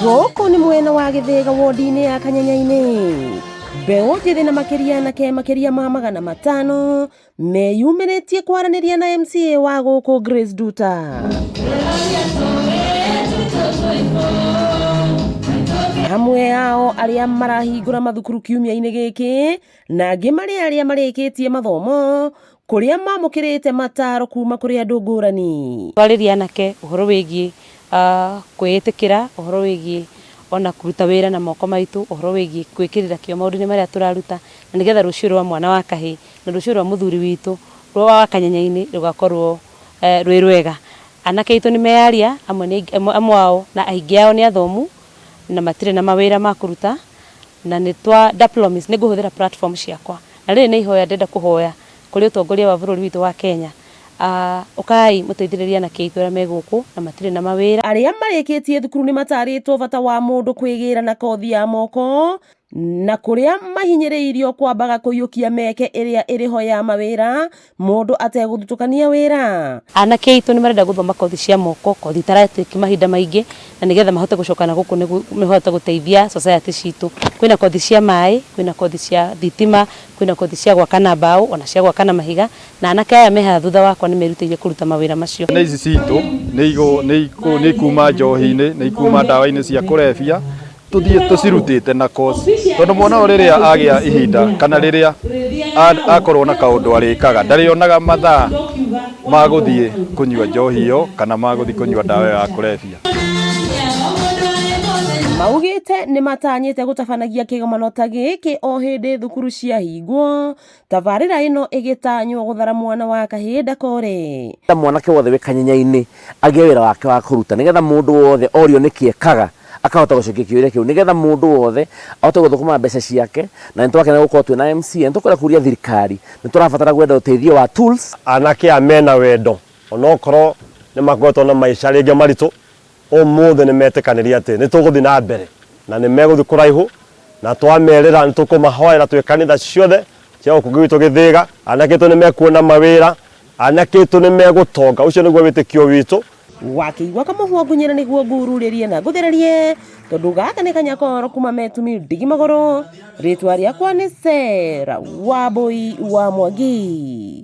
Gũkũ nĩ mwena wa Gĩthĩga wodi-inĩ ya Kanyenya-inĩ. Mbeũ njĩthĩ na makĩria anake makĩria ma 500 meyumĩrĩtie kwaranĩria na MCA wa gũkũ Grace Nduta. Amwe ao arĩa marahingũra mathukuru kiumia-inĩ gĩkĩ na angĩ marĩ arĩa marĩkĩtie mathomo kũrĩa mamũkĩrĩte mataro kuma kũrĩ andũ ngũrani. Twarĩria anake ũhoro wĩgiĩ kwĩĩtĩkĩra, ũhoro wĩgiĩ ona kũruta wĩra na moko maitũ, ũhoro wĩgiĩ gwĩkĩrĩra kĩo maũndũ-inĩ marĩa tũraruta, na nĩgetha rũciũ rwa mwana wa kahĩĩ na rũciũ rwa mũthuri witũ rwa Kanyenya-inĩ rũgakorwo rwĩ rwega. Anake aitũ nĩ meyaria, amwe nĩ amwe ao na aingĩ ao nĩ athomu na matirĩ na mawĩra ma kũruta, na nĩ twa nda promise nĩ ngũhũthĩra platform ciakwa. Na rĩrĩ nĩ ihoya ndĩrenda kũhoya kũrĩ ũtongoria wa bũrũri witũ wa Kenya, ũkai mũteithĩrĩrie anake aitũ arĩa me gũkũ na matirĩ na mawĩra. Arĩa marĩkĩtie thukuru nĩ matarĩtwo bata wa mũndũ kwĩgĩra na kothi ya moko na kũrĩa mahinyĩrĩirio kwambaga kũiyũkia mĩeke ĩrĩa ĩrĩho ya mawĩra mũndũ ategũthutũkania wĩra. Anake aitũ nĩ marenda gũthoma kothi cia moko, kothi itaratĩki mahinda maingĩ, na nĩgetha mahote gũcoka na gũkũ nĩguo mahote gũteithia society citũ. Kwĩna kothi cia maĩ, kwĩna kothi cia thitima, kwĩna kothi cia gwaka na mbaũ, ona cia gwaka na mahiga, na anake aya me haha thutha wakwa nĩ merutĩire kũruta mawĩra macio. Ciana ici citũ nĩ ikuma njohi-inĩ, nĩ ikuma ndawa-inĩ cia kũrebia, tũthiĩ tũcirutĩte na course. Tondũ mwana ũyũ rĩrĩa agĩa ihinda kana rĩrĩa akorwo na kaũndũ arĩkaga, ndarĩonaga mathaa ma gũthiĩ kũnyua njohi ĩyo kana ma gũthiĩ kũnyua ndawa ĩyo ya kũrebia. Maugĩte nĩ matanyĩte gũtabanagia kĩgomano ta gĩkĩ o hĩndĩ thukuru ciahingwo, tabarĩra ĩno ĩgĩtanywo gũthara mwana wa kahĩĩ ndakore. Mwanake wothe wĩ Kanyenya-inĩ agĩe wĩra wake wa kũruta nĩgetha mũndũ wothe orio nĩkĩ ekaga akahota gũcokia kĩũria kĩu nĩgetha mũndũ wothe ahote gũthũkũma mbeca ciake. Na nĩ twakena gũkorwo twĩna MCA, nĩ tũkwenda kũria thirikari, nĩ tũrabatara gwenda ũteithio wa tools. Anake aya mena wendo, onokorwo nĩ makoretwo na maica rĩngĩ maritũ, ũmũthĩ nĩ metĩkanĩria atĩ nĩ tũgũthiĩ na mbere na nĩ megũthiĩ kũraihu, na twamerĩra nĩ tũkũmahoera twĩ kanitha ciothe cia gũkũ gwitũ Gĩthĩga. Anake aitũ nĩ mekuona mawĩra, anake aitũ nĩ megũtonga, ũcio nĩguo wĩtĩkio witũ. Wakĩigua kamũhwa ngunyĩra nĩguo ngururĩrie na ngũthererie, tondũ gaka nĩ kanyakoro kuma metumi ndigi magũrũ. Rĩtwa rĩakwa nĩ Sarah Wambui wa Mwangi.